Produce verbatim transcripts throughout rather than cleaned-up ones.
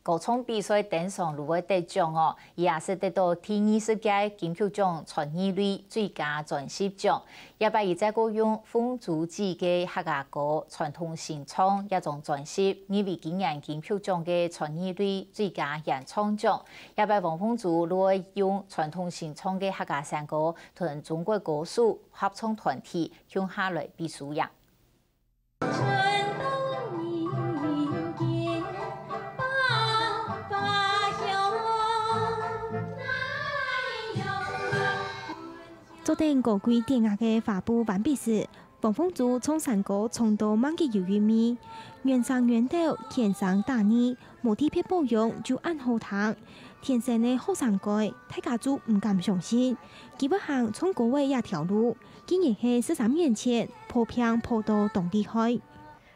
歌唱比賽登上就會得獎哦，佢也係得到第二十屆金曲獎傳藝類最佳專輯獎。這擺佢再過用鳳珠子个客家歌傳統新唱這張專輯，入圍今年金曲獎个傳藝類最佳原創獎。這擺黃鳳珠就會用傳統新唱个客家山歌同中國歌手合唱團體共下來比輸贏。 著等高貴典雅个華服晚輩時，黃鳳珠唱山歌唱到吂記有韻味，原聲原調，天生打耳，無特別保養就恁好聽。天生个好聲歌，大家就毋敢相信，佢會行唱歌个這條路， 竟然係十三年前破病破到當厲害。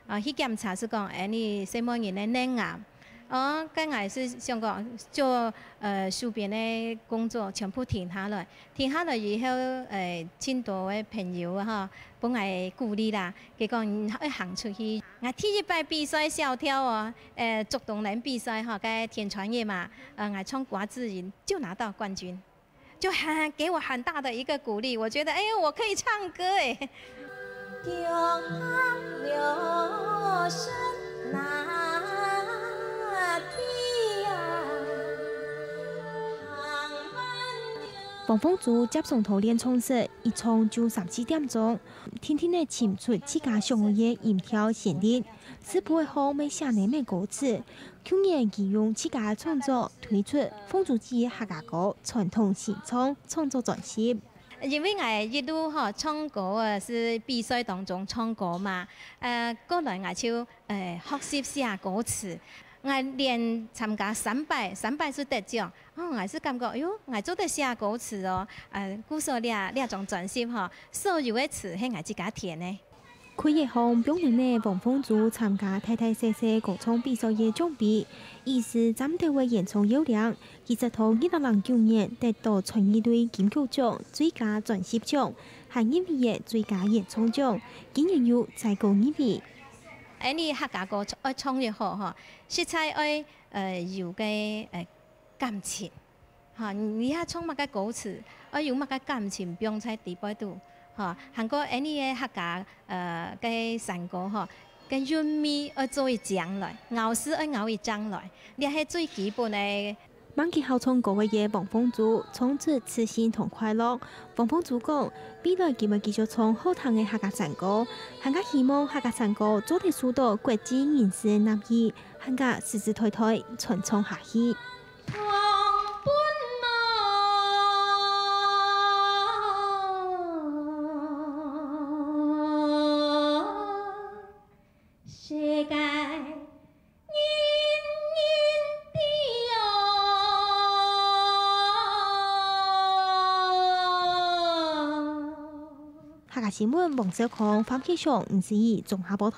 啊，去檢查係講，哎，你細妹人个乳癌。哦，該𠊎係想講，做，呃，手邊个工作全部停下來。停下來以後，呃，盡多个朋友哈，分𠊎鼓勵啦，佢講，嗯，愛行出去。𠊎第一擺比賽小調哦，呃，竹東人比賽哈，該天穿夜嘛，呃，𠊎唱瓜子仁就拿到冠軍。 就很，給我很大的一個鼓勵，我覺得，哎，我可以唱歌哎。 黃鳳珠輒常到練唱室，一唱就三四點鐘，定定仔尋出自家想愛个音調旋律，字簿項乜寫等仔歌詞， 舊年佢用自家个創作推出鳳珠子客家歌傳統新唱創作專輯。因為𠊎一路吼唱歌啊，係比賽當中唱歌嘛，呃，過來𠊎就，呃，學習寫歌詞。𠊎連參加三擺，三擺就得獎。哦，𠊎就感覺，哎喲，𠊎做得寫歌詞哦。呃，故所這，這張專輯吼，所有个詞係𠊎自家填个。 開學後，放等仔黃鳳珠參加大大細細歌唱比賽个獎盃，一時站到个演唱要領，佢直到二零零九年得到傳藝類金曲獎最佳專輯獎，還入圍个最佳演唱獎，今年又再過入圍。恁呢客家歌愛唱得好吼，實在愛，呃，有个，呃， 感情。哈，你，你愛唱麼个歌詞，愛有麼个感情放在底背肚。哈，還過恁呢个客家，呃，个山歌吼，个韻味愛做一張來，咬字愛咬一張來，這係最基本个。吂記好唱歌个黃鳳珠，唱出自信同快樂。黃鳳珠講，未來佢會繼續唱好聽个客家山歌，還較希望客家山歌做得受到國際人士納意，還較實實在在傳唱下去。 客家新聞，黃少康、范啟雄、吳思怡綜合報導。